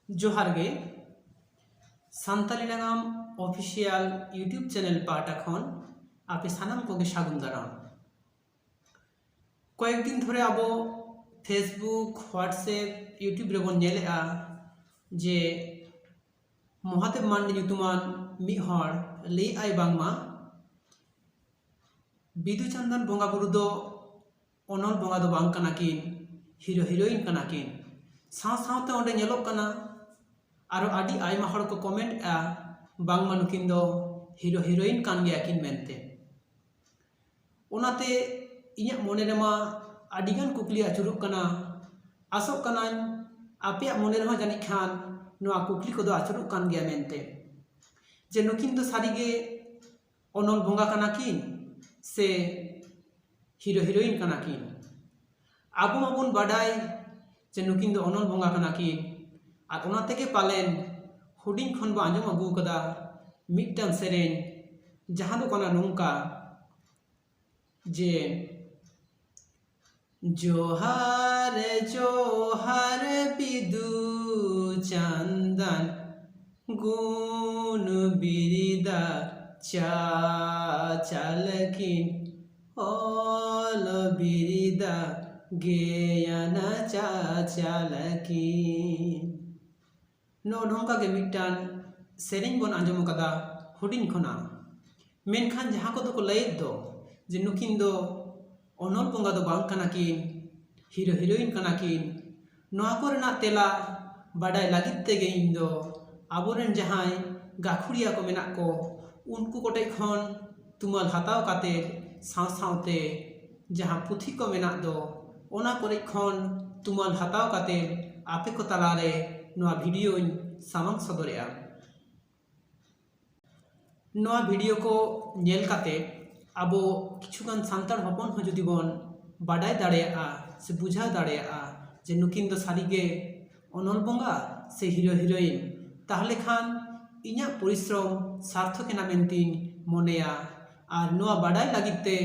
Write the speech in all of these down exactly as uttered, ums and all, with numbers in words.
ᱡᱚᱦᱟᱨ ᱜᱮ᱾ ᱥᱟᱱᱛᱟᱞᱤ ᱱᱟᱜᱟᱢ ᱚᱯᱷᱤᱥᱤᱭᱟᱞ YouTube ᱪᱮᱱᱮᱞ ᱯᱟᱦᱴᱟ ᱠᱷᱚᱱ ᱟᱯᱮ ᱥᱟᱱᱟᱢ ᱠᱚᱜᱮ ᱥᱟᱹᱜᱩᱱ ᱫᱟᱨᱟᱢ᱾ ᱠᱚᱭᱮᱠ ᱫᱤᱱ ᱫᱷᱚᱨᱮ ᱟᱵᱚ Facebook, WhatsApp, YouTube ᱨᱮᱵᱚᱱ ᱧᱮᱞᱮᱜᱼᱟ ᱡᱮ ᱢᱚᱦᱟᱫᱮᱵ ᱢᱟᱱᱰᱤ ᱧᱩᱛᱩᱢᱟᱱ ᱢᱤᱫ ᱦᱚᱲ ᱞᱟᱹᱭᱮᱜᱼᱟᱭ ᱵᱟᱝᱢᱟ ᱵᱤᱫᱩ ᱪᱟᱸᱫᱟᱱ ᱵᱚᱸᱜᱟ ᱵᱩᱨᱩ ᱫᱚ ᱚᱱᱚᱞ ᱵᱚᱸᱜᱟ ᱫᱚ ᱵᱟᱝ ᱠᱟᱱᱟ ᱠᱤᱱ, ᱦᱤᱨᱳ ᱦᱤᱨᱳᱭᱤᱱ ᱠᱟᱱᱟ ᱠᱤᱱ᱾ ᱥᱟᱶ ᱥᱟᱶᱛᱮ ᱚᱸᱰᱮ ᱧᱮᱞᱚᱜ ᱠᱟᱱᱟ ᱟᱨᱚ ᱟᱹᱰᱤ ᱟᱭᱢᱟ ᱦᱚᱲ ᱠᱚ ᱠᱚᱢᱮᱱᱴ ᱮᱜᱼᱟ ᱵᱟᱝᱢᱟ ᱱᱩᱠᱤᱱ ᱫᱚ ᱦᱤᱨᱳ ᱦᱤᱨᱳᱭᱤᱱ ᱠᱟᱱ ᱜᱮᱭᱟ ᱠᱤᱱ ᱢᱮᱱᱛᱮ᱾ ᱚᱱᱟᱛᱮ ᱤᱧᱟᱹᱜ ᱢᱚᱱᱮ ᱨᱮᱢᱟ ᱟᱹᱰᱤᱜᱟᱱ ᱠᱩᱠᱞᱤ ᱟᱹᱪᱩᱨᱚᱜ ᱠᱟᱱᱟ᱾ ᱟᱥᱚᱜ ᱠᱟᱱᱟᱧ ᱟᱯᱮᱭᱟᱜ ᱢᱚᱱᱮ ᱨᱮᱦᱚᱸ ᱡᱟᱹᱱᱤᱡ ᱠᱷᱟᱱ ᱱᱚᱣᱟ ᱠᱩᱠᱞᱤ ᱠᱚᱫᱚ ᱟᱹᱪᱩᱨᱚᱜ ᱠᱟᱱ ᱜᱮᱭᱟ ᱢᱮᱱᱛᱮ, ᱡᱮ ᱱᱩᱠᱤᱱ ᱫᱚ ᱥᱟᱹᱨᱤᱜᱮ ᱚᱱᱚᱞ ᱵᱚᱸᱜᱟ ᱠᱟᱱᱟ ᱠᱤᱱ ᱥᱮ ᱦᱤᱨᱳ ᱦᱤᱨᱳᱭᱤᱱ ᱠᱟᱱᱟ ᱠᱤᱱ? ᱟᱵᱚ ᱢᱟᱵᱚᱱ ᱵᱟᱰᱟᱭ ᱡᱮ ᱱᱩᱠᱤᱱ ᱫᱚ ᱚᱱᱚᱞ ᱵᱚᱸᱜᱟ ᱠᱟᱱᱟ ᱠᱤᱱ, ᱟᱨ ᱚᱱᱟ ᱛᱮᱜᱮ ᱯᱟᱞᱮᱱ ᱦᱩᱰᱤᱧ ᱠᱷᱚᱱ ᱵᱚ ᱟᱸᱡᱚᱢ ᱟᱹᱜᱩ ᱟᱠᱟᱫᱟ ᱢᱤᱫᱴᱟᱝ ᱥᱮᱨᱮᱧ, ᱡᱟᱦᱟᱸ ᱫᱚ ᱠᱟᱱᱟ ᱱᱚᱝᱠᱟ ᱡᱮ, ᱡᱚᱦᱟᱨ ᱡᱚᱦᱟᱨ ᱵᱤᱫᱩ ᱪᱟᱸᱫᱟᱱ ᱜᱩᱱ ᱵᱤᱨᱤᱫᱟ ᱪᱟᱪᱟᱞᱟᱠᱤᱱ, ᱚᱞ ᱵᱤᱨᱤᱫᱟ ᱜᱮᱭᱟᱱᱟ ᱪᱟᱪᱟᱞᱟᱠᱤᱱ᱾ ᱱᱚᱜᱼᱚ ᱱᱚᱝᱠᱟ ᱜᱮ ᱢᱤᱫᱴᱟᱝ ᱥᱮᱨᱮᱧ ᱵᱚᱱ ᱟᱸᱡᱚᱢ ᱟᱠᱟᱫᱟ ᱦᱩᱰᱤᱧ ᱠᱷᱚᱱᱟᱜ᱾ ᱢᱮᱱᱠᱷᱟᱱ ᱡᱟᱦᱟᱸ ᱠᱚᱫᱚ ᱠᱚ ᱞᱟᱹᱭᱮᱫ ᱫᱚ ᱡᱮ ᱱᱩᱠᱤᱱ ᱫᱚ ᱚᱱᱚᱞ ᱵᱚᱸᱜᱟ ᱫᱚ ᱵᱟᱝ ᱠᱟᱱᱟ ᱠᱤᱱ, ᱦᱤᱨᱳ ᱦᱤᱨᱳᱭᱤᱱ ᱠᱟᱱᱟ ᱠᱤᱱ, ᱱᱚᱣᱟ ᱠᱚᱨᱮᱱᱟᱜ ᱛᱮᱞᱟ ᱵᱟᱰᱟᱭ ᱞᱟᱹᱜᱤᱫ ᱛᱮᱜᱮ ᱤᱧ ᱫᱚ ᱟᱵᱚᱨᱮᱱ ᱡᱟᱦᱟᱸᱭ ᱜᱟᱹᱠᱷᱩᱲᱤᱭᱟᱹ ᱠᱚ ᱢᱮᱱᱟᱜ ᱠᱚ, ᱩᱱᱠᱩ ᱠᱚᱴᱷᱮᱡ ᱠᱷᱚᱱ ᱛᱩᱢᱟᱹᱞ ᱦᱟᱛᱟᱣ ᱠᱟᱛᱮ ᱥᱟᱶ ᱥᱟᱶᱛᱮ ᱡᱟᱦᱟᱸ ᱯᱩᱛᱷᱤ ᱠᱚ ᱢᱮᱱᱟᱜ ᱫᱚ, ᱚᱱᱟ ᱠᱚᱨᱮ ᱠᱷᱚᱱ ᱛᱩᱢᱟᱹᱞ ᱦᱟᱛᱟᱣ ᱠᱟᱛᱮ ᱟᱯᱮ ᱠᱚ ᱛᱟᱞᱟᱨᱮ ᱱᱚᱣᱟ ᱵᱷᱤᱰᱤᱭᱳᱧ ᱥᱟᱢᱟᱝ ᱥᱚᱫᱚᱨᱮᱜᱼᱟ᱾ ᱱᱚᱣᱟ ᱵᱷᱤᱰᱤᱭᱳ ᱠᱚ ᱧᱮᱞ ᱠᱟᱛᱮ ᱟᱵᱚ ᱠᱤᱪᱷᱩᱜᱟᱱ ᱥᱟᱱᱛᱟᱲ ᱦᱚᱯᱚᱱ ᱦᱚᱸ ᱡᱩᱫᱤ ᱵᱚᱱ ᱵᱟᱰᱟᱭ ᱫᱟᱲᱮᱭᱟᱜᱼᱟ ᱥᱮ ᱵᱩᱡᱷᱟᱹᱣ ᱫᱟᱲᱮᱭᱟᱜᱼᱟ ᱡᱮ ᱱᱩᱠᱤᱱ ᱫᱚ ᱥᱟᱹᱨᱤᱜᱮ ᱚᱱᱚᱞ ᱵᱚᱸᱜᱟ ᱥᱮ ᱦᱤᱨᱳ ᱦᱤᱨᱳᱭᱤᱱ, ᱛᱟᱦᱞᱮ ᱠᱷᱟᱱ ᱤᱧᱟᱹᱜ ᱯᱚᱨᱤᱥᱨᱚᱢ ᱥᱟᱨᱛᱷᱚᱠ ᱮᱱᱟ ᱢᱮᱱᱛᱮᱧ ᱢᱚᱱᱮᱭᱟ᱾ ᱟᱨ ᱱᱚᱣᱟ ᱵᱟᱰᱟᱭ ᱞᱟᱹᱜᱤᱫ ᱛᱮ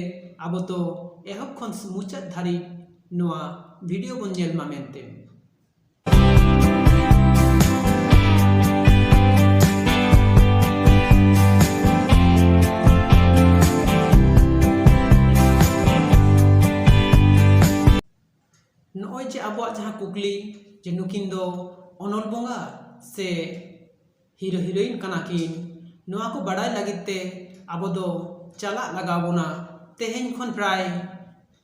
ᱟᱵᱚ ᱫᱚ ᱮᱦᱚᱵ ᱠᱷᱚᱱ ᱢᱩᱪᱟᱹᱫ ᱫᱷᱟᱹᱨᱤᱡ ᱱᱚᱣᱟ ᱵᱷᱤᱰᱤᱭᱳ ᱵᱚᱱ ᱧᱮᱞ ᱢᱟ ᱢᱮᱱᱛᱮ᱾ ᱱᱩᱠᱤᱱ ᱫᱚ ᱚᱱᱚᱞ ᱵᱚᱸᱜᱟ ᱥᱮ ᱦᱤᱨᱳ ᱦᱤᱨᱳᱭᱤᱱ ᱠᱟᱱᱟ ᱠᱤᱱ? ᱱᱚᱣᱟ ᱠᱚ ᱵᱟᱲᱟᱭ ᱞᱟᱹᱜᱤᱫ ᱛᱮ ᱟᱵᱚ ᱫᱚ ᱪᱟᱞᱟᱜ ᱞᱟᱜᱟᱣ ᱵᱚᱱᱟ᱾ ᱛᱮᱦᱮᱧ ᱠᱷᱚᱱ ᱯᱨᱟᱭ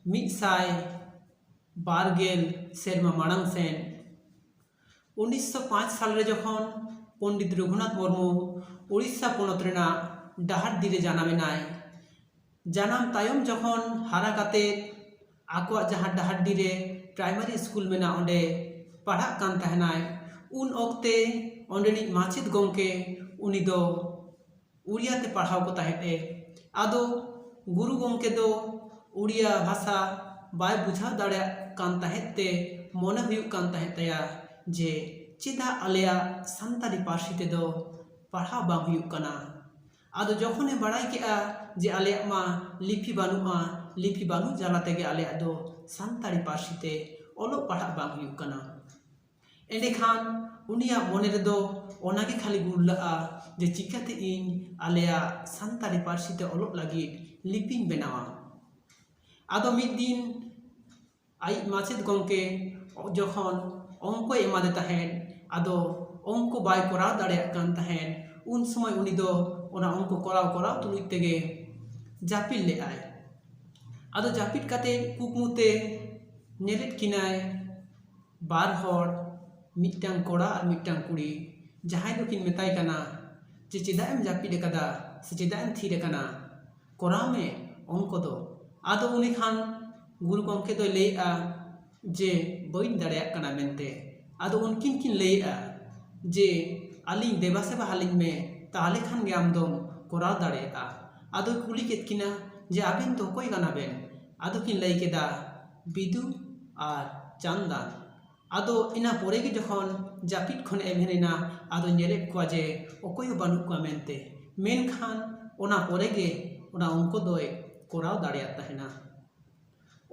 ᱢᱤᱫ ᱥᱟᱭ ᱵᱟᱨ ᱜᱮᱞ ᱥᱮᱨᱢᱟ ᱢᱟᱲᱟᱝ ᱥᱮᱱ, ᱩᱱᱤᱥᱥᱚ ᱯᱟᱸᱪ ᱥᱟᱞ ᱨᱮ ᱡᱚᱠᱷᱚᱱ ᱯᱚᱱᱰᱤᱛ ᱨᱚᱜᱷᱩᱱᱟᱛᱷ ᱢᱩᱨᱢᱩ ᱩᱲᱤᱥᱥᱟ ᱯᱚᱱᱚᱛ ᱨᱮᱱᱟᱜ ᱰᱟᱦᱟᱨᱰᱤ ᱨᱮ ᱡᱟᱱᱟᱢ ᱮᱱᱟᱭ᱾ ᱡᱟᱱᱟᱢ ᱛᱟᱭᱚᱢ ᱡᱚᱠᱷᱚᱱ ᱦᱟᱨᱟ ᱠᱟᱛᱮ ᱟᱠᱚᱣᱟᱜ ᱡᱟᱦᱟᱸ ᱰᱟᱦᱟᱨᱰᱤ ᱨᱮ ᱯᱨᱟᱭᱢᱟᱨᱤ ᱥᱠᱩᱞ ᱢᱮᱱᱟᱜᱼᱟ, ᱚᱸᱰᱮ ᱯᱟᱲᱦᱟᱜ ᱠᱟᱱ ᱛᱟᱦᱮᱱᱟᱭ, ᱩᱱ ᱚᱠᱛᱮ ᱚᱸᱰᱮᱱᱤᱡ ᱢᱟᱪᱮᱫ ᱜᱚᱢᱠᱮ ᱩᱱᱤ ᱫᱚ ᱩᱲᱤᱭᱟ ᱛᱮ ᱯᱟᱲᱦᱟᱣ ᱠᱚ ᱛᱟᱦᱮᱸᱫ ᱮ᱾ ᱟᱫᱚ ᱜᱩᱨᱩ ᱜᱚᱢᱠᱮ ᱫᱚ ᱩᱲᱤᱭᱟ ᱵᱷᱟᱥᱟ ᱵᱟᱭ ᱵᱩᱡᱷᱟᱹᱣ ᱫᱟᱲᱮᱭᱟᱜ ᱠᱟᱱ ᱛᱟᱦᱮᱸᱫ ᱛᱮ ᱢᱚᱱᱮ ᱦᱩᱭᱩᱜ ᱠᱟᱱ ᱛᱟᱦᱮᱸᱫ ᱛᱟᱭᱟ ᱡᱮ ᱪᱮᱫᱟᱜ ᱟᱞᱮᱭᱟᱜ ᱥᱟᱱᱛᱟᱲᱤ ᱯᱟᱹᱨᱥᱤ ᱛᱮᱫᱚ ᱯᱟᱲᱦᱟᱣ ᱵᱟᱝ ᱦᱩᱭᱩᱜ ᱠᱟᱱᱟ᱾ ᱟᱫᱚ ᱡᱚᱠᱷᱚᱱᱮ ᱵᱟᱲᱟᱭ ᱠᱮᱜᱼᱟ ᱡᱮ ᱟᱞᱮᱭᱟᱜ ᱢᱟ ᱞᱤᱯᱤ ᱵᱟᱹᱱᱩᱜᱼᱟ, ᱞᱤᱯᱤ ᱵᱟᱹᱱᱩᱜ ᱡᱟᱞᱟ ᱛᱮᱜᱮ ᱟᱞᱮᱭᱟᱜ ᱫᱚ ᱥᱟᱱᱛᱟᱲᱤ ᱯᱟᱹᱨᱥᱤ ᱛᱮ ᱚᱞᱚᱜ ᱯᱟᱲᱦᱟᱜ ᱵᱟᱝ ᱦᱩᱭᱩᱜ ᱠᱟᱱᱟ, ᱮᱸᱰᱮᱠᱷᱟᱱ ᱩᱱᱤᱭᱟᱜ ᱢᱚᱱᱮ ᱨᱮᱫᱚ ᱚᱱᱟᱜᱮ ᱠᱷᱟᱹᱞᱤ ᱜᱩᱨᱞᱟᱹᱜᱼᱟ ᱡᱮ ᱪᱤᱠᱟᱹᱛᱮ ᱤᱧ ᱟᱞᱮᱭᱟᱜ ᱥᱟᱱᱛᱟᱲᱤ ᱯᱟᱹᱨᱥᱤ ᱛᱮ ᱚᱞᱚᱜ ᱞᱟᱹᱜᱤᱫ ᱞᱤᱯᱤᱧ ᱵᱮᱱᱟᱣᱟ᱾ ᱟᱫᱚ ᱢᱤᱫ ᱫᱤᱱ ᱟᱡ ᱢᱟᱪᱮᱫ ᱜᱚᱢᱠᱮ ᱡᱚᱠᱷᱚᱱ ᱚᱝᱠᱚᱭ ᱮᱢᱟᱫᱮ ᱛᱟᱦᱮᱸᱫ, ᱟᱫᱚ ᱚᱝᱠᱚ ᱵᱟᱭ ᱠᱚᱨᱟᱣ ᱫᱟᱲᱮᱭᱟᱜ ᱠᱟᱱ ᱛᱟᱦᱮᱸᱫ, ᱩᱱ ᱥᱚᱢᱚᱭ ᱩᱱᱤ ᱫᱚ ᱚᱱᱟ ᱚᱝᱠᱚ ᱠᱚᱨᱟᱣ ᱠᱚᱨᱟᱣ ᱛᱩᱞᱩᱡ ᱛᱮᱜᱮ ᱡᱟᱹᱯᱤᱫ ᱞᱮᱫᱟᱭ᱾ ᱟᱫᱚ ᱡᱟᱹᱯᱤᱫ ᱠᱟᱛᱮ ᱠᱩᱠᱢᱩ ᱛᱮ ᱧᱮᱞᱮᱫ ᱠᱤᱱᱟᱭ ᱵᱟᱨ ᱦᱚᱲ, ᱢᱤᱫᱴᱟᱝ ᱠᱚᱲᱟ ᱟᱨ ᱢᱤᱫᱴᱟᱝ ᱠᱩᱲᱤ, ᱡᱟᱦᱟᱸᱭ ᱫᱚᱠᱤᱱ ᱢᱮᱛᱟᱭ ᱠᱟᱱᱟ ᱡᱮ, "ᱪᱮᱫᱟᱜ ᱮᱢ ᱡᱟᱹᱯᱤᱫ ᱟᱠᱟᱫᱟ ᱥᱮ ᱪᱮᱫᱟᱜ ᱮᱢ ᱛᱷᱤᱨ ᱟᱠᱟᱱᱟ? ᱠᱚᱨᱟᱣ ᱢᱮ ᱚᱝᱠᱚ ᱫᱚ᱾" ᱟᱫᱚ ᱩᱱᱤ ᱠᱷᱟᱱ ᱜᱩᱨᱩ ᱜᱚᱢᱠᱮ ᱫᱚᱭ ᱞᱟᱹᱭᱮᱜᱼᱟ ᱡᱮ, "ᱵᱟᱹᱧ ᱫᱟᱲᱮᱭᱟᱜ ᱠᱟᱱᱟ" ᱢᱮᱱᱛᱮ᱾ ᱟᱫᱚ ᱩᱱᱠᱤᱱ ᱠᱤᱱ ᱞᱟᱹᱭᱮᱜᱼᱟ ᱡᱮ, "ᱟᱹᱞᱤᱧ ᱫᱮᱵᱟ ᱥᱮᱵᱟ ᱟᱹᱞᱤᱧ ᱢᱮ, ᱛᱟᱦᱞᱮ ᱠᱷᱟᱱ ᱜᱮ ᱟᱢ ᱫᱚᱢ ᱠᱚᱨᱟᱣ ᱫᱟᱲᱮᱭᱟᱜᱼᱟ᱾" ᱟᱫᱚᱭ ᱠᱩᱞᱤ ᱠᱮᱫ ᱠᱤᱱᱟ ᱡᱮ, "ᱟᱵᱮᱱ ᱫᱚ ᱚᱠᱚᱭ ᱠᱟᱱᱟ ᱵᱮᱱ?" ᱟᱫᱚ ᱠᱤᱱ ᱞᱟᱹᱭ ᱠᱮᱫᱟ, "ᱵᱤᱫᱩ ᱟᱨ ᱪᱟᱸᱫᱟᱱ᱾" ᱟᱫᱚ ᱤᱱᱟᱹ ᱯᱚᱨᱮ ᱜᱮ ᱡᱚᱠᱷᱚᱱ ᱡᱟᱹᱯᱤᱫ ᱠᱷᱚᱱᱮ ᱮᱵᱷᱮᱱ ᱮᱱᱟ, ᱟᱫᱚ ᱧᱮᱞᱮᱫ ᱠᱚᱣᱟ ᱡᱮ ᱚᱠᱚᱭ ᱦᱚᱸ ᱵᱟᱹᱱᱩᱜ ᱠᱚᱣᱟ ᱢᱮᱱᱛᱮ᱾ ᱢᱮᱱᱠᱷᱟᱱ ᱚᱱᱟ ᱯᱚᱨᱮ ᱜᱮ ᱚᱱᱟ ᱚᱝᱠᱚ ᱫᱚᱭ ᱠᱚᱨᱟᱣ ᱫᱟᱲᱮᱭᱟᱜ ᱛᱟᱦᱮᱱᱟ᱾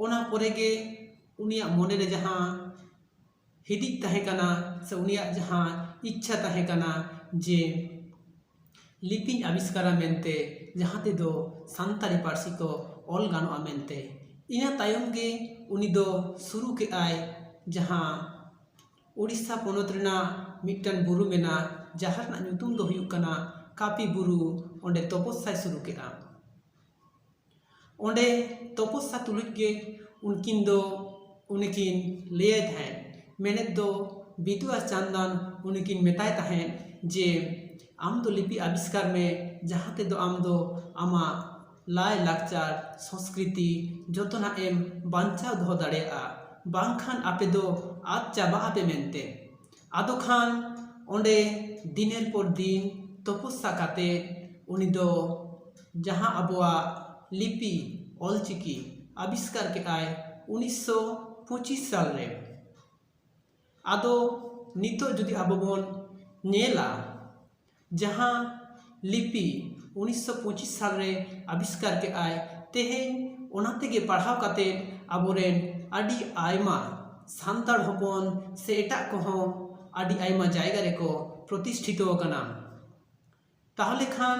ᱚᱱᱟ ᱯᱚᱨᱮ ᱜᱮ ᱩᱱᱤᱭᱟᱜ ᱢᱚᱱᱮ ᱨᱮ ᱡᱟᱦᱟᱸ ᱦᱤᱫᱤᱡ ᱛᱟᱦᱮᱸ ᱠᱟᱱᱟ ᱥᱮ ᱩᱱᱤᱭᱟᱜ ᱡᱟᱦᱟᱸ ᱤᱪᱪᱷᱟ ᱛᱟᱦᱮᱸ ᱠᱟᱱᱟ ᱡᱮ ᱞᱤᱯᱤᱧ ᱟᱵᱤᱥᱠᱟᱨᱟ ᱢᱮᱱᱛᱮ, ᱡᱟᱦᱟᱸ ᱛᱮᱫᱚ ᱥᱟᱱᱛᱟᱲᱤ ᱯᱟᱹᱨᱥᱤ ᱠᱚ ᱚᱞ ᱜᱟᱱᱚᱜᱼᱟ ᱢᱮᱱᱛᱮ᱾ ᱤᱱᱟᱹ ᱛᱟᱭᱚᱢ ᱜᱮ ᱩᱱᱤ ᱫᱚ ᱥᱩᱨᱩ ᱠᱮᱜᱼᱟᱭ ᱡᱟᱦᱟᱸ ᱩᱲᱤᱥᱥᱟ ᱯᱚᱱᱚᱛ ᱨᱮᱱᱟᱜ ᱢᱤᱫᱴᱟᱝ ᱵᱩᱨᱩ ᱢᱮᱱᱟᱜᱼᱟ, ᱡᱟᱦᱟᱸ ᱨᱮᱱᱟᱜ ᱧᱩᱛᱩᱢ ᱫᱚ ᱦᱩᱭᱩᱜ ᱠᱟᱱᱟ ᱠᱟᱹᱯᱤ ᱵᱩᱨᱩ᱾ ᱚᱸᱰᱮ ᱛᱚᱯᱚᱥᱥᱟᱭ ᱥᱩᱨᱩ ᱠᱮᱫᱼᱟ᱾ ᱚᱸᱰᱮ ᱛᱚᱯᱚᱥᱥᱟ ᱛᱩᱞᱩᱡ ᱜᱮ ᱩᱱᱠᱤᱱ ᱫᱚ ᱩᱱᱤᱠᱤᱱ ᱞᱟᱹᱭᱟᱭ ᱛᱟᱦᱮᱸᱫ, ᱢᱮᱱᱮᱫ ᱫᱚ ᱵᱤᱫᱩ ᱟᱨ ᱪᱟᱸᱫᱟᱱ ᱩᱱᱤᱠᱤᱱ ᱢᱮᱛᱟᱭ ᱛᱟᱦᱮᱸᱫ ᱡᱮ, "ᱟᱢ ᱫᱚ ᱞᱤᱯᱤ ᱟᱵᱤᱥᱠᱟᱨ ᱢᱮ, ᱡᱟᱦᱟᱸ ᱛᱮᱫᱚ ᱟᱢ ᱫᱚ ᱟᱢᱟᱜ ᱞᱟᱭ ᱞᱟᱠᱪᱟᱨ, ᱥᱚᱸᱥᱠᱨᱤᱛᱤ ᱡᱚᱛᱚᱱᱟᱜ ᱮᱢ ᱵᱟᱧᱪᱟᱣ ᱫᱚᱦᱚ ᱫᱟᱲᱮᱭᱟᱜᱼᱟ, ᱵᱟᱝᱠᱷᱟᱱ ᱟᱯᱮ ᱫᱚ ᱟᱫ ᱪᱟᱵᱟᱜ ᱟᱯᱮ" ᱢᱮᱱᱛᱮ᱾ ᱟᱫᱚ ᱠᱷᱟᱱ ᱚᱸᱰᱮ ᱫᱤᱱᱮᱨ ᱯᱚᱨ ᱫᱤᱱ ᱛᱚᱯᱚᱥᱥᱟ ᱠᱟᱛᱮ ᱩᱱᱤ ᱫᱚ ᱡᱟᱦᱟᱸ ᱟᱵᱚᱣᱟᱜ ᱞᱤᱯᱤ ᱚᱞᱪᱤᱠᱤ ᱟᱵᱤᱥᱠᱟᱨ ᱠᱮᱫᱼᱟᱭ ᱩᱱᱤᱥᱥᱚ ᱯᱚᱸᱪᱤᱥ ᱥᱟᱞ ᱨᱮ᱾ ᱟᱫᱚ ᱱᱤᱛᱚᱜ ᱡᱩᱫᱤ ᱟᱵᱚ ᱵᱚᱱ ᱧᱮᱞᱟ, ᱡᱟᱦᱟᱸ ᱞᱤᱯᱤ ᱩᱱᱤᱥᱥᱚ ᱯᱚᱸᱪᱤᱥ ᱥᱟᱞ ᱨᱮ ᱟᱵᱤᱥᱠᱟᱨ ᱠᱮᱫᱼᱟᱭ, ᱛᱮᱦᱮᱧ ᱚᱱᱟ ᱛᱮᱜᱮ ᱯᱟᱲᱦᱟᱣ ᱠᱟᱛᱮ ᱟᱵᱚᱨᱮᱱ ᱟᱹᱰᱤ ᱟᱭᱢᱟ ᱥᱟᱱᱛᱟᱲ ᱦᱚᱯᱚᱱ ᱥᱮ ᱮᱴᱟᱜ ᱠᱚᱦᱚᱸ ᱟᱹᱰᱤ ᱟᱭᱢᱟ ᱡᱟᱭᱜᱟ ᱨᱮᱠᱚ ᱯᱨᱚᱛᱤᱥᱴᱷᱤᱛᱚ ᱟᱠᱟᱱᱟ᱾ ᱛᱟᱦᱚᱞᱮ ᱠᱷᱟᱱ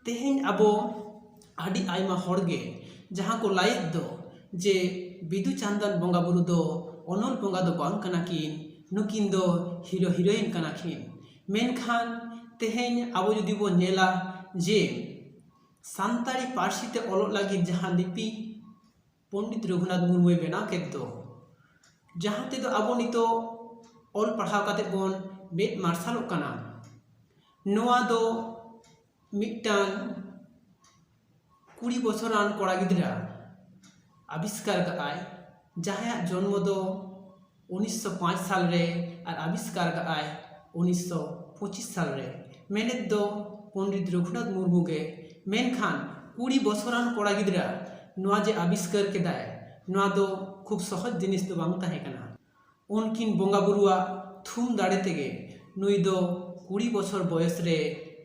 ᱛᱮᱦᱮᱧ ᱟᱵᱚ ᱟᱹᱰᱤ ᱟᱭᱢᱟ ᱦᱚᱲ ᱜᱮ ᱡᱟᱦᱟᱸ ᱠᱚ ᱞᱟᱹᱭᱮᱫ ᱫᱚ ᱡᱮ ᱵᱤᱫᱩ ᱪᱟᱸᱫᱟᱱ ᱵᱚᱸᱜᱟ ᱵᱩᱨᱩ ᱫᱚ ᱚᱱᱚᱞ ᱵᱚᱸᱜᱟ ᱫᱚ ᱵᱟᱝ ᱠᱟᱱᱟ ᱠᱤᱱ, ᱱᱩᱠᱤᱱ ᱫᱚ ᱦᱤᱨᱳ ᱦᱤᱨᱳᱭᱤᱱ ᱠᱟᱱᱟ ᱠᱤᱱ᱾ ᱢᱮᱱᱠᱷᱟᱱ ᱛᱮᱦᱮᱧ ᱟᱵᱚ ᱡᱩᱫᱤ ᱵᱚᱱ ᱧᱮᱞᱟ ᱡᱮ ᱥᱟᱱᱛᱟᱲᱤ ᱯᱟᱹᱨᱥᱤ ᱛᱮ ᱚᱞᱚᱜ ᱞᱟᱹᱜᱤᱫ ᱡᱟᱦᱟᱸ ᱞᱤᱯᱤ ᱯᱚᱱᱰᱤᱛ ᱨᱚᱜᱷᱩᱱᱟᱛᱷ ᱢᱩᱨᱢᱩᱭ ᱵᱮᱱᱟᱣ ᱠᱮᱫ ᱫᱚ, ᱡᱟᱦᱟᱸ ᱛᱮᱫᱚ ᱟᱵᱚ ᱱᱤᱛᱚᱜ ᱚᱞ ᱯᱟᱲᱦᱟᱣ ᱠᱟᱛᱮ ᱵᱚᱱ ᱢᱮᱫ ᱢᱟᱨᱥᱟᱞᱚᱜ ᱠᱟᱱᱟ, ᱱᱚᱣᱟ ᱫᱚ ᱢᱤᱫᱴᱟᱝ ᱠᱩᱲᱤ ᱵᱚᱪᱷᱚᱨᱟᱱ ᱠᱚᱲᱟ ᱜᱤᱫᱽᱨᱟᱹ ᱟᱵᱤᱥᱠᱟᱨ ᱠᱟᱜᱼᱟᱭ, ᱡᱟᱦᱟᱸᱭᱟᱜ ᱡᱚᱱᱢᱚ ᱫᱚ ᱩᱱᱤᱥᱥᱚ ᱯᱟᱸᱪ ᱥᱟᱞ ᱨᱮ ᱟᱨ ᱟᱵᱤᱥᱠᱟᱨ ᱠᱟᱜᱼᱟᱭ ᱩᱱᱤᱥᱥᱚ ᱯᱚᱸᱪᱤᱥ ᱥᱟᱞ ᱨᱮ᱾ ᱢᱮᱱᱮᱫ ᱫᱚ ᱯᱚᱱᱰᱤᱛ ᱨᱚᱜᱷᱩᱱᱟᱛᱷ ᱢᱩᱨᱢᱩ ᱜᱮ᱾ ᱢᱮᱱᱠᱷᱟᱱ ᱠᱩᱲᱤ ᱵᱚᱪᱷᱚᱨᱟᱱ ᱠᱚᱲᱟ ᱜᱤᱫᱽᱨᱟᱹ ᱱᱚᱣᱟ ᱡᱮ ᱟᱵᱤᱥᱠᱟᱨ ᱠᱮᱫᱟᱭ, ᱱᱚᱣᱟ ᱫᱚ ᱠᱷᱩᱵ ᱥᱚᱦᱚᱡ ᱡᱤᱱᱤᱥ ᱫᱚ ᱵᱟᱝ ᱛᱟᱦᱮᱸ ᱠᱟᱱᱟ᱾ ᱩᱱᱠᱤᱱ ᱵᱚᱸᱜᱟ ᱵᱩᱨᱩᱣᱟᱜ ᱛᱷᱩᱢ ᱫᱟᱲᱮ ᱛᱮᱜᱮ ᱱᱩᱭ ᱫᱚ ᱠᱩᱲᱤ ᱵᱚᱪᱷᱚᱨ ᱵᱚᱭᱚᱥ ᱨᱮ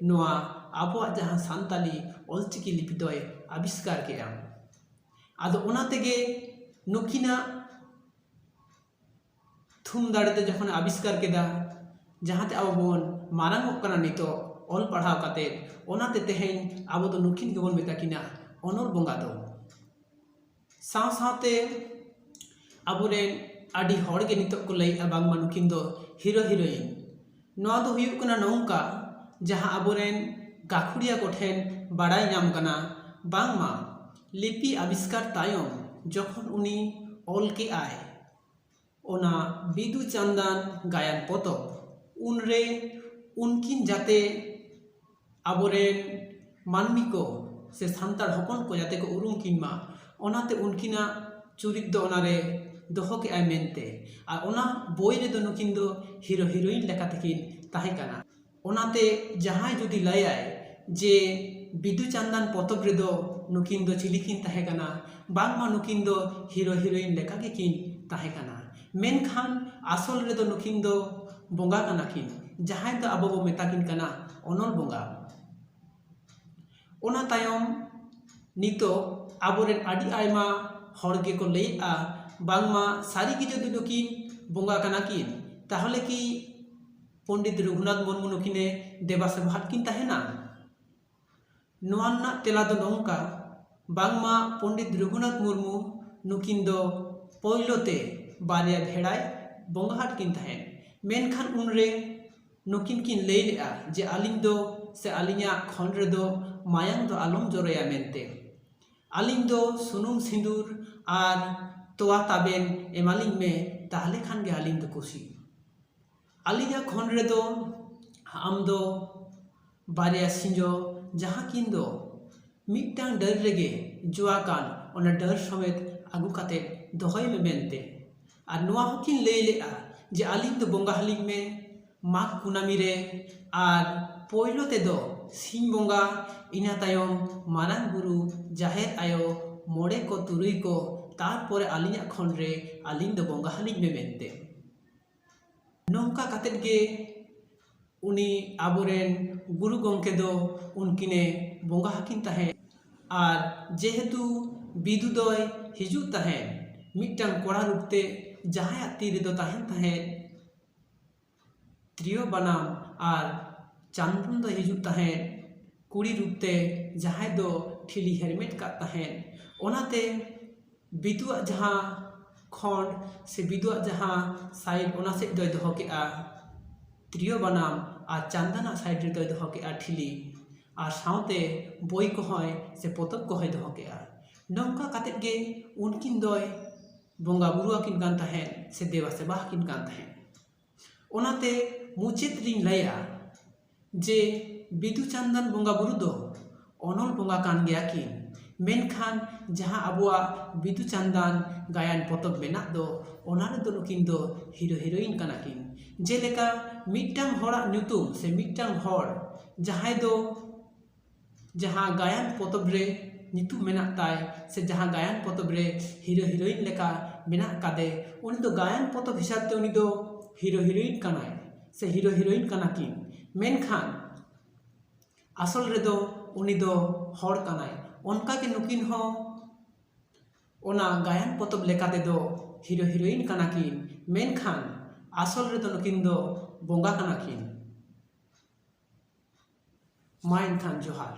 ᱱᱚᱣᱟ ᱟᱵᱚᱣᱟᱜ ᱡᱟᱦᱟᱸ ᱥᱟᱱᱛᱟᱞᱤ ᱚᱞᱪᱤᱠᱤ ᱞᱤᱯᱤ ᱫᱚᱭ ᱟᱵᱤᱥᱠᱟᱨ ᱠᱮᱫᱼᱟ᱾ ᱟᱫᱚ ᱚᱱᱟ ᱛᱮᱜᱮ ᱱᱩᱠᱤᱱᱟᱜ ᱛᱷᱩᱢ ᱫᱟᱲᱮᱛᱮ ᱡᱚᱠᱷᱚᱱ ᱟᱵᱤᱥᱠᱟᱨ ᱠᱮᱫᱟ, ᱡᱟᱦᱟᱸᱛᱮ ᱟᱵᱚ ᱵᱚᱱ ᱢᱟᱨᱟᱝ ᱚᱜ ᱠᱟᱱᱟ ᱱᱤᱛᱚᱜ ᱚᱞ ᱯᱟᱲᱦᱟᱣ ᱠᱟᱛᱮ, ᱚᱱᱟᱛᱮ ᱛᱮᱦᱮᱧ ᱟᱵᱚ ᱫᱚ ᱱᱩᱠᱤᱱ ᱜᱮᱵᱚᱱ ᱢᱮᱛᱟ ᱠᱤᱱᱟ ᱚᱱᱚᱞ ᱵᱚᱸᱜᱟ ᱫᱚ᱾ ᱥᱟᱶ ᱥᱟᱶᱛᱮ ᱟᱵᱚᱨᱮᱱ ᱟᱹᱰᱤ ᱦᱚᱲ ᱜᱮ ᱱᱤᱛᱚᱜ ᱠᱚ ᱞᱟᱹᱭᱮᱫᱼᱟ ᱵᱟᱝᱢᱟ ᱱᱩᱠᱤᱱ ᱫᱚ ᱦᱤᱨᱳ ᱦᱤᱨᱳᱭᱤᱱ᱾ ᱱᱚᱣᱟ ᱫᱚ ᱦᱩᱭᱩᱜ ᱠᱟᱱᱟ ᱱᱚᱝᱠᱟ, ᱡᱟᱦᱟᱸ ᱟᱵᱚᱨᱮᱱ ᱜᱟᱹᱠᱷᱩᱲᱤᱭᱟᱹ ᱠᱚᱴᱷᱮᱱ ᱵᱟᱲᱟᱭ ᱧᱟᱢ ᱠᱟᱱᱟ ᱵᱟᱝᱢᱟ ᱞᱤᱯᱤ ᱟᱵᱤᱥᱠᱟᱨ ᱛᱟᱭᱚᱢ ᱡᱚᱠᱷᱚᱱ ᱩᱱᱤ ᱚᱞ ᱠᱮᱜᱼᱟᱭ ᱚᱱᱟ ᱵᱤᱫᱩ ᱪᱟᱸᱫᱟᱱ ᱜᱟᱭᱟᱱ ᱯᱚᱛᱚᱵ, ᱩᱱᱨᱮ ᱩᱱᱠᱤᱱ ᱡᱟᱛᱮ ᱟᱵᱚᱨᱮᱱ ᱢᱟᱹᱱᱢᱤ ᱠᱚ ᱥᱮ ᱥᱟᱱᱛᱟᱲ ᱦᱚᱯᱚᱱ ᱠᱚ ᱡᱟᱛᱮ ᱠᱚ ᱩᱨᱩᱢ ᱠᱤᱱ ᱢᱟ, ᱚᱱᱟᱛᱮ ᱩᱱᱠᱤᱱᱟᱜ ᱪᱩᱨᱤᱛ ᱫᱚ ᱚᱱᱟᱨᱮ ᱫᱚᱦᱚ ᱠᱮᱜᱼᱟᱭ ᱢᱮᱱᱛᱮ᱾ ᱟᱨ ᱚᱱᱟ ᱵᱳᱭ ᱨᱮᱫᱚ ᱱᱩᱠᱤᱱ ᱫᱚ ᱦᱤᱨᱳ ᱦᱤᱨᱳᱭᱤᱱ ᱞᱮᱠᱟ ᱛᱮᱠᱤᱱ ᱛᱟᱦᱮᱸ ᱠᱟᱱᱟ᱾ ᱚᱱᱟᱛᱮ ᱡᱟᱦᱟᱸᱭ ᱡᱩᱫᱤ ᱞᱟᱹᱭᱟᱭ ᱡᱮ ᱵᱤᱫᱩ ᱪᱟᱸᱫᱟᱱ ᱯᱚᱛᱚᱵ ᱨᱮᱫᱚ ᱱᱩᱠᱤᱱ ᱫᱚ ᱪᱤᱞᱤ ᱠᱤᱱ ᱛᱟᱦᱮᱸ ᱠᱟᱱᱟ, ᱵᱟᱝᱢᱟ ᱱᱩᱠᱤᱱ ᱫᱚ ᱦᱤᱨᱳ ᱦᱤᱨᱳᱭᱤᱱ ᱞᱮᱠᱟ ᱜᱮᱠᱤᱱ ᱛᱟᱦᱮᱸ ᱠᱟᱱᱟ, ᱢᱮᱱᱠᱷᱟᱱ ᱟᱥᱚᱞ ᱨᱮᱫᱚ ᱱᱩᱠᱤᱱ ᱫᱚ ᱵᱚᱸᱜᱟ ᱠᱟᱱᱟ ᱠᱤᱱ, ᱡᱟᱦᱟᱸᱭ ᱫᱚ ᱟᱵᱚ ᱵᱚ ᱢᱮᱛᱟ ᱠᱤᱱ ᱠᱟᱱᱟ ᱚᱱᱚᱞ ᱵᱚᱸᱜᱟ᱾ ᱚᱱᱟ ᱛᱟᱭᱚᱢ ᱱᱤᱛᱚᱜ ᱟᱵᱚᱨᱮᱱ ᱟᱹᱰᱤ ᱟᱭᱢᱟ ᱦᱚᱲ ᱜᱮᱠᱚ ᱞᱟᱹᱭᱮᱫᱼᱟ ᱵᱟᱝᱢᱟ ᱥᱟᱹᱨᱤ ᱜᱮ ᱡᱩᱫᱤ ᱱᱩᱠᱤᱱ ᱵᱚᱸᱜᱟ ᱠᱟᱱᱟ ᱠᱤᱱ, ᱛᱟᱦᱚᱞᱮ ᱠᱤ ᱯᱚᱱᱰᱤᱛ ᱨᱚᱜᱷᱩᱱᱟᱛᱷ ᱢᱩᱨᱢᱩ ᱱᱩᱠᱤᱱᱮ ᱫᱮᱵᱟ ᱥᱮᱵᱟᱦᱟᱫ ᱠᱤᱱ ᱛᱟᱦᱮᱱᱟ? ᱱᱚᱣᱟ ᱨᱮᱱᱟᱜ ᱛᱮᱞᱟ ᱫᱚ ᱱᱚᱝᱠᱟ, ᱵᱟᱝᱢᱟ ᱯᱚᱱᱰᱤᱛ ᱨᱚᱜᱷᱩᱱᱟᱛᱷ ᱢᱩᱨᱢᱩ ᱱᱩᱠᱤᱱ ᱫᱚ ᱯᱳᱭᱞᱳ ᱛᱮ ᱵᱟᱨᱭᱟ ᱵᱷᱮᱲᱟᱭ ᱵᱚᱸᱜᱟ ᱟᱫ ᱠᱤᱱ ᱛᱟᱦᱮᱸᱫ, ᱢᱮᱱᱠᱷᱟᱱ ᱩᱱᱨᱮ ᱱᱩᱠᱤᱱ ᱠᱤᱱ ᱞᱟᱹᱭ ᱞᱮᱫᱼᱟ ᱡᱮ ᱟᱹᱞᱤᱧ ᱫᱚ ᱥᱮ ᱟᱹᱞᱤᱧᱟᱜ ᱠᱷᱚᱱ ᱨᱮᱫᱚ ᱢᱟᱭᱟᱝ ᱫᱚ ᱟᱞᱚᱢ ᱡᱚᱨᱚᱭᱟ ᱢᱮᱱᱛᱮ, ᱟᱹᱞᱤᱧ ᱫᱚ ᱥᱩᱱᱩᱢ ᱥᱤᱸᱫᱩᱨ ᱟᱨ ᱛᱚᱣᱟ ᱛᱟᱵᱮᱱ ᱮᱢᱟᱞᱤᱧ ᱢᱮ, ᱛᱟᱦᱞᱮ ᱠᱷᱟᱱ ᱜᱮ ᱟᱹᱞᱤᱧ ᱫᱚ ᱠᱩᱥᱤ᱾ ᱟᱹᱞᱤᱧᱟᱜ ᱠᱷᱚᱱ ᱨᱮᱫᱚ ᱟᱢ ᱫᱚ ᱵᱟᱨᱭᱟ ᱥᱤᱸᱡᱚ, ᱡᱟᱦᱟᱸ ᱠᱤᱱ ᱫᱚ ᱢᱤᱫᱴᱟᱝ ᱰᱟᱹᱨ ᱨᱮᱜᱮ ᱡᱚ ᱟᱠᱟᱱ, ᱚᱱᱟ ᱰᱟᱹᱨ ᱥᱚᱢᱮᱛ ᱟᱹᱜᱩ ᱠᱟᱛᱮ ᱫᱚᱦᱚᱭ ᱢᱮ ᱢᱮᱱᱛᱮ᱾ ᱟᱨ ᱱᱚᱣᱟ ᱦᱚᱸᱠᱤᱱ ᱞᱟᱹᱭ ᱞᱮᱫᱼᱟ ᱡᱮ ᱟᱹᱞᱤᱧ ᱫᱚ ᱵᱚᱸᱜᱟ ᱟᱹᱞᱤᱧ ᱢᱮ ᱢᱟᱜᱽ ᱠᱩᱱᱟᱹᱢᱤ ᱨᱮ, ᱟᱨ ᱯᱳᱭᱞᱳ ᱛᱮᱫᱚ ᱥᱤᱧ ᱵᱚᱸᱜᱟ, ᱤᱱᱟᱹ ᱛᱟᱭᱚᱢ ᱢᱟᱨᱟᱝ ᱵᱩᱨᱩ, ᱡᱟᱦᱮᱨ ᱟᱭᱳ, ᱢᱚᱬᱮ ᱠᱚ ᱛᱩᱨᱩᱭ ᱠᱚ, ᱛᱟᱨᱯᱚᱨᱮ ᱟᱹᱞᱤᱧᱟᱜ ᱠᱷᱚᱱ ᱨᱮ ᱟᱹᱞᱤᱧ ᱫᱚ ᱵᱚᱸᱜᱟ ᱟᱹᱞᱤᱧ ᱢᱮ ᱢᱮᱱᱛᱮ᱾ ᱱᱚᱝᱠᱟ ᱠᱟᱛᱮᱫ ᱜᱮ ᱩᱱᱤ ᱟᱵᱚᱨᱮᱱ ᱜᱩᱨᱩ ᱜᱚᱢᱠᱮ ᱫᱚ ᱩᱱᱠᱤᱱᱮ ᱵᱚᱸᱜᱟ ᱟᱹᱠᱤᱱ ᱛᱟᱦᱮᱸᱫ᱾ ᱟᱨ ᱡᱮᱦᱮᱛᱩ ᱵᱤᱫᱩ ᱫᱚᱭ ᱦᱤᱡᱩᱜ ᱛᱟᱦᱮᱸᱫ ᱢᱤᱫᱴᱟᱝ ᱠᱚᱲᱟ ᱨᱩᱯ ᱛᱮ, ᱡᱟᱦᱟᱸᱭᱟᱜ ᱛᱤ ᱨᱮᱫᱚ ᱛᱟᱦᱮᱱ ᱛᱟᱦᱮᱸᱫ ᱛᱤᱨᱭᱳ ᱵᱟᱱᱟᱢ ᱟᱨ ᱪᱟᱸᱫᱚᱱ ᱫᱚᱭ ᱦᱤᱡᱩᱜ ᱛᱟᱦᱮᱸᱫ ᱠᱩᱲᱤ ᱨᱩᱯ ᱛᱮ, ᱡᱟᱦᱟᱸᱭ ᱫᱚ ᱴᱷᱤᱞᱤ ᱦᱮᱨᱢᱮᱫ ᱠᱟᱜ ᱛᱟᱦᱮᱸᱫ᱾ ᱚᱱᱟᱛᱮ ᱵᱤᱫᱩᱣᱟᱜ ᱡᱟᱦᱟᱸ ᱠᱷᱚᱸᱰ ᱥᱮ ᱵᱤᱫᱩᱣᱟᱜ ᱡᱟᱦᱟᱸ ᱥᱟᱭᱤᱰ, ᱚᱱᱟ ᱥᱮᱫ ᱫᱚᱭ ᱫᱚᱦᱚ ᱠᱮᱜᱼᱟ ᱛᱤᱨᱭᱳ ᱵᱟᱱᱟᱢ, ᱟᱨ ᱪᱟᱸᱫᱟᱱᱟᱜ ᱥᱟᱭᱤᱰ ᱨᱮᱫᱚᱭ ᱫᱚᱦᱚ ᱠᱮᱜᱼᱟ ᱴᱷᱤᱞᱤ, ᱟᱨ ᱥᱟᱶᱛᱮ ᱵᱳᱭ ᱠᱚᱦᱚᱸᱭ ᱥᱮ ᱯᱚᱛᱚᱵ ᱠᱚᱦᱚᱸᱭ ᱫᱚᱦᱚ ᱠᱮᱜᱼᱟ᱾ ᱱᱚᱝᱠᱟ ᱠᱟᱛᱮᱫ ᱜᱮ ᱩᱱᱠᱤᱱ ᱫᱚᱭ ᱵᱚᱸᱜᱟ ᱵᱩᱨᱩ ᱟᱹᱠᱤᱱ ᱠᱟᱱ ᱛᱟᱦᱮᱸᱫ ᱥᱮ ᱫᱮᱵᱟ ᱥᱮᱵᱟ ᱟᱹᱠᱤᱱ ᱠᱟᱱ ᱛᱟᱦᱮᱸᱫ᱾ ᱚᱱᱟᱛᱮ ᱢᱩᱪᱟᱹᱫ ᱨᱤᱧ ᱞᱟᱹᱭᱟ ᱡᱮ ᱵᱤᱫᱩ ᱪᱟᱸᱫᱟᱱ ᱵᱚᱸᱜᱟ ᱵᱩᱨᱩ ᱫᱚ ᱚᱱᱚᱞ ᱵᱚᱸᱜᱟ ᱠᱟᱱ ᱜᱮᱭᱟ ᱠᱤᱱ, ᱢᱮᱱᱠᱷᱟᱱ ᱡᱟᱦᱟᱸ ᱟᱵᱚᱣᱟᱜ ᱵᱤᱫᱩ ᱪᱟᱸᱫᱟᱱ ᱜᱟᱭᱟᱱ ᱯᱚᱛᱚᱵ ᱢᱮᱱᱟᱜ ᱫᱚ, ᱚᱱᱟ ᱨᱮᱫᱚ ᱱᱩᱠᱤᱱ ᱫᱚ ᱦᱤᱨᱳ ᱦᱤᱨᱳᱭᱤᱱ ᱠᱟᱱᱟ ᱠᱤᱱ᱾ ᱡᱮᱞᱮᱠᱟ ᱢᱤᱫᱴᱟᱝ ᱦᱚᱲᱟᱜ ᱧᱩᱛᱩᱢ ᱥᱮ ᱢᱤᱫᱴᱟᱝ ᱦᱚᱲ ᱡᱟᱦᱟᱸᱭ ᱫᱚ ᱡᱟᱦᱟᱸ ᱜᱟᱭᱟᱱ ᱯᱚᱛᱚᱵ ᱨᱮ ᱧᱩᱛᱩᱢ ᱢᱮᱱᱟᱜ ᱛᱟᱭ ᱥᱮ ᱡᱟᱦᱟᱸ ᱜᱟᱭᱟᱱ ᱯᱚᱛᱚᱵ ᱨᱮ ᱦᱤᱨᱳ ᱦᱤᱨᱳᱭᱤᱱ ᱞᱮᱠᱟ ᱢᱮᱱᱟᱜ ᱠᱟᱫᱮ, ᱩᱱᱤ ᱫᱚ ᱜᱟᱭᱟᱱ ᱯᱚᱛᱚᱵ ᱦᱤᱥᱟᱹᱵ ᱛᱮ ᱩᱱᱤ ᱫᱚ ᱦᱤᱨᱳ ᱦᱤᱨᱳᱭᱤᱱ ᱠᱟᱱᱟᱭ ᱥᱮ ᱦᱤᱨᱳ ᱦᱤᱨᱳᱭᱤᱱ ᱠᱟᱱᱟ ᱠᱤᱱ, ᱢᱮᱱᱠᱷᱟᱱ ᱟᱥᱚᱞ ᱨᱮᱫᱚ ᱩᱱᱤ ᱫᱚ ᱦᱚᱲ ᱠᱟᱱᱟᱭ᱾ ᱚᱱᱠᱟ ᱜᱮ ᱱᱩᱠᱤᱱ ᱦᱚᱸ ᱚᱱᱟ ᱜᱟᱭᱟᱱ ᱯᱚᱛᱚᱵ ᱞᱮᱠᱟ ᱛᱮᱫᱚ ᱦᱤᱨᱳ ᱦᱤᱨᱳᱭᱤᱱ ᱠᱟᱱᱟ ᱠᱤᱱ, ᱢᱮᱱᱠᱷᱟᱱ ᱟᱥᱚᱞ ᱨᱮᱫᱚ ᱱᱩᱠᱤᱱ ᱫᱚ ᱵᱚᱸᱜᱟ ᱠᱟᱱᱟ ᱠᱤᱱ᱾ ᱢᱟ ᱮᱱᱠᱷᱟᱱ ᱡᱚᱦᱟᱨ᱾